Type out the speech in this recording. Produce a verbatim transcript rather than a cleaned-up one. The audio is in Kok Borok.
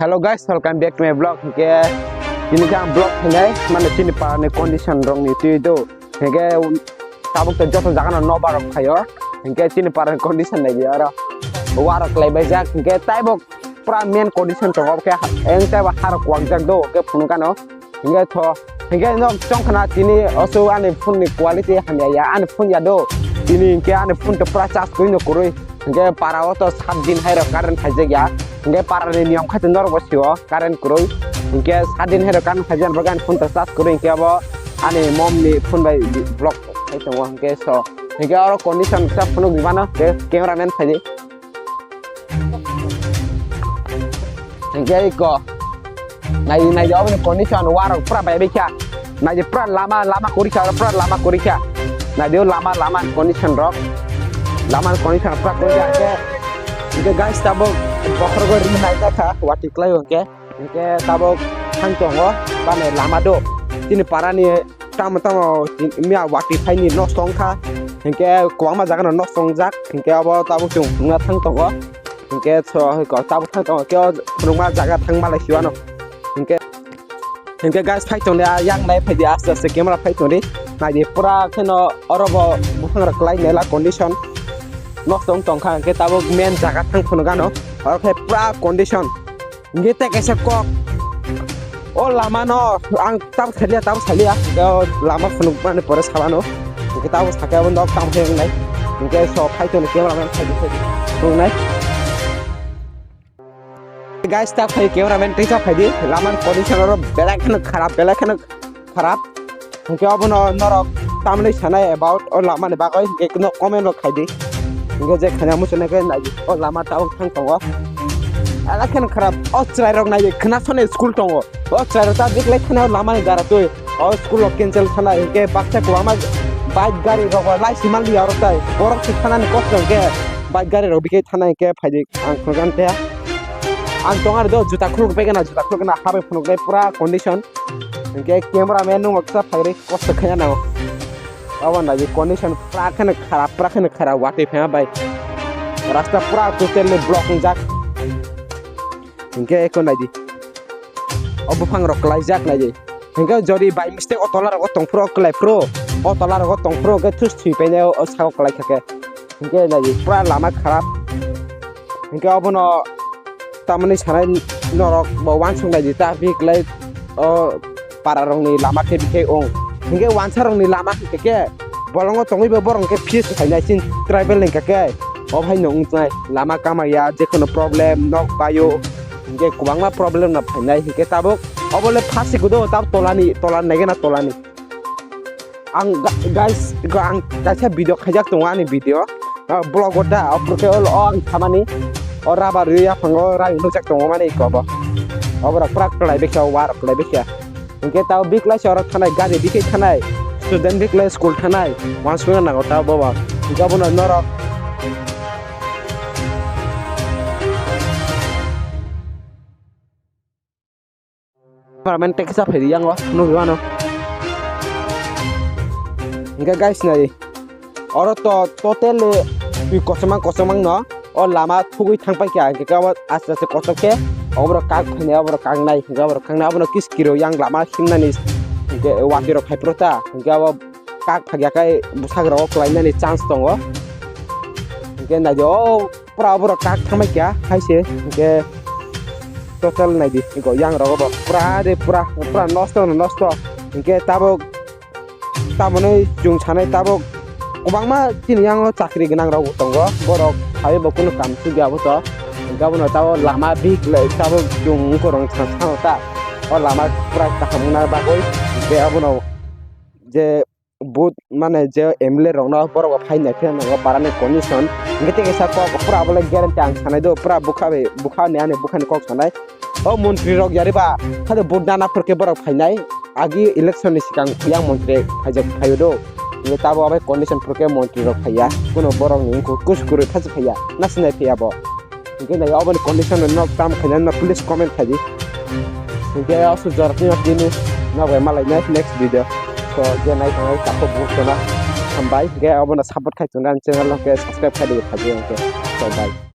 Hello guys, welcome back to my vlog. Hinkhe tini khe ang vlog khainai, mane chini para ni condition rok ni twi do. Hinkhe tabuk to joto jaga no nobar rok phaio. Hinkhe chini para ni condition nai di aro. Wa rok lai bai jak, hinkhe taibo pura main condition tongo, khe eng taibo ha rok kwak jak do, khe phunuk ano. Hinkhe tho, hinkhe nok chong khna tini oso ani phone ni quality hamya ya, ani phone ya do. Tini hinkhe ani phone to pura charge kwrwi no kwrwi. Hinkhe para o to sat din hai rok current khaijak ya. Hinkhe para ni niyom khai to norok bo sio current kwrwi. Hinkhe sat din hai rok current khaijak, ani phone to charge kwrwi, hinkhe abo ani mom ni phone bai vlog khai tongo, hinkhe so. Hinkhe oro condition kisa phunuk di mano, hinkhe cameraman phaidi. Hinkhe iko. Nai, nai, oboni condition, wa rok pura bai bai kha. Nai di pura lama, lama kwrwi kha, pura lama kwrwi kha. Nai di o lama, lama condition rok. Lama condition pura kwrwi kha. Hinkhe, hinkhe guys, tabuk bokhorok ri nai ta kha, wati kwlai o hinkhe. Hinkhe tabuk thang tongo, bani lama do. Chini para ni tamo tamo miya wati phaini nosto wngkha. Hinkhe kwbangma jaga no nosto wngjak. Hinkhe abo tabuk chwng phunukna thang tongo. Hinkhe so, tabuk thang tongo. Khe o phunukma jaga thang malai siwano. Hinkhe, hinkhe guys, phai tongdi, ah, yang nai phaidi aste aste camera phai tongdi. Naidi pura kheno oro bo buphang rok kwlai mela condition. Nosto wng tongkha, hinkhe tabuk main jaga thang phunukano. Oro khe pura condition. Hinkhe tei kaisa kok. O lama no ang tabuk salia, tabuk salia. Hinkhe o lama phunukmani pore sabano. Hinkhe tabuk sakhe abo nok tamo khe wngnai. Hinkhe so phai tongdi cameraman phaidi phaidi wngnai. Guys, ta phai cameraman tei ta phaidi. Lama ni condition oro belai kheno kharap, belai kheno kharap. Hinkhe obono norok tamni sanai about o lama ni bagwi hinkhe no comment rok khaidi. Hinkhe je khanya muchunai khe naidi o lama tabuk thang tongo. Ala kheno kharap o chwrai rok naidi khna sone school tongo. O chwrai rok ta biklai thana o lama ni dara twi o school rok cancel thana hinkhe baksa kwbangma bike gari rok lai simal liya oro tai borok se thana ni kosto hinkhe bike gari rok bikhai thana hinkhe phaidi ang khunukgani tei ang tong ani do juta khuluk begana juta khuluk gana habai phunuknai pura condition. Hinkhe camera man nung kisa phairwi kosto khaiya nango. Abo naidi condition pura kheno kharap, pura kheno kharap, watwi phaiya bai. Rasta pura totally block wngjak. Hinkhe eko naidi. O buphang rok kwlaijak naidi. Hinkhe jodi by mistake o tola rogo tongphuru kwlaiphuru, o tola rogo tongphuru khe thus thwi painai o saka kwlai kha khe. Hinkhe naidi pura lama kharap. Hinkhe obono tamani sanai norok bo uansuk naidi ta bikhlai o para rokni lama khe bikhai ong. Hinkhe uansa rokni lama hinkhe khe bolongo tongwi bo borok hinkhe fees khainai chini tribal ni hinkhe khe. O bhai no wngkhnai lama kamaya jekheno problem nok baio hinkhe kwbangma problem no phainai hinkhe tabuk obo le phasi kudo tab tolani tolani naigena tolani. Ang ga-, guys, go ang kaisa video khaijak tongo ani video. Ah, vlog o da, o pore khe o ang thamani. O rubber rwi yaphango rang nukjak tongo mani iko bo. Oborok pura kwlai bikha, warok kwlai bikha. Hinkhe tao biklai se oro thanai, gari bikhai thanai, student biklai school thanai, uansukna nango tao bobo. Hinkhe abono norok. Permanent text sa phaidi yango nugwi mano. Hinkhe guys nai oro to totally twi kochomang kochomang no o lama thugwi thang paikha hinkhe abo aste aste kochok khe oborok kak phainai oborok kaknai hinkhe oborok kaknai abono kiskiro yang lama himnani hinkhe watwi rok phaiphuru ta hinkhe abo kak phagya khe bwsakra o kwlainani chance tongo hinkhe naidi o. Pura borok kak thangbai kha hai se hinkhe total naidi iko yang rogo bo pura de pura pura nosto no nosto hinkhe tabuk tamoni chwng sanai tabuk kwbangma chini yango chakri gwnang rok bo tongo borok phaiwi bo kunu kam sugya bo to hinkhe abono tabuk lama bik le tabuk chwng wngkorong sa sao ta o lama pura kaham wngna bagwi hinkhe abono je. But mane je M L A rokno borok bo phai nai phiya nango parani condition hinkhe tei kaisa kok pura abo le guarantee ang sanai do pura bwkha bai bwkha ni ani bwkha ni kok sanai o montri rok yari ba hade but nana phurkhe borok phainai agi election ni swkang yang montri phaijak phaio do hinkhe tabo abai condition phurkhe montri rok phaiya kuno borok ni wngkuk kus kwrwi khachi phaiya na sinai phiya bo. Hinkhe nai oboni condition no nok tam khaina no please comment khaidi. Hinkhe osu jorok ni tini nok bai malai nai next video. So je nai tongnai takhuk bukhuk tona hambai hinkhe obono support khai tongna channel no khe subscribe khaidi khaidi hinkhe. So bye.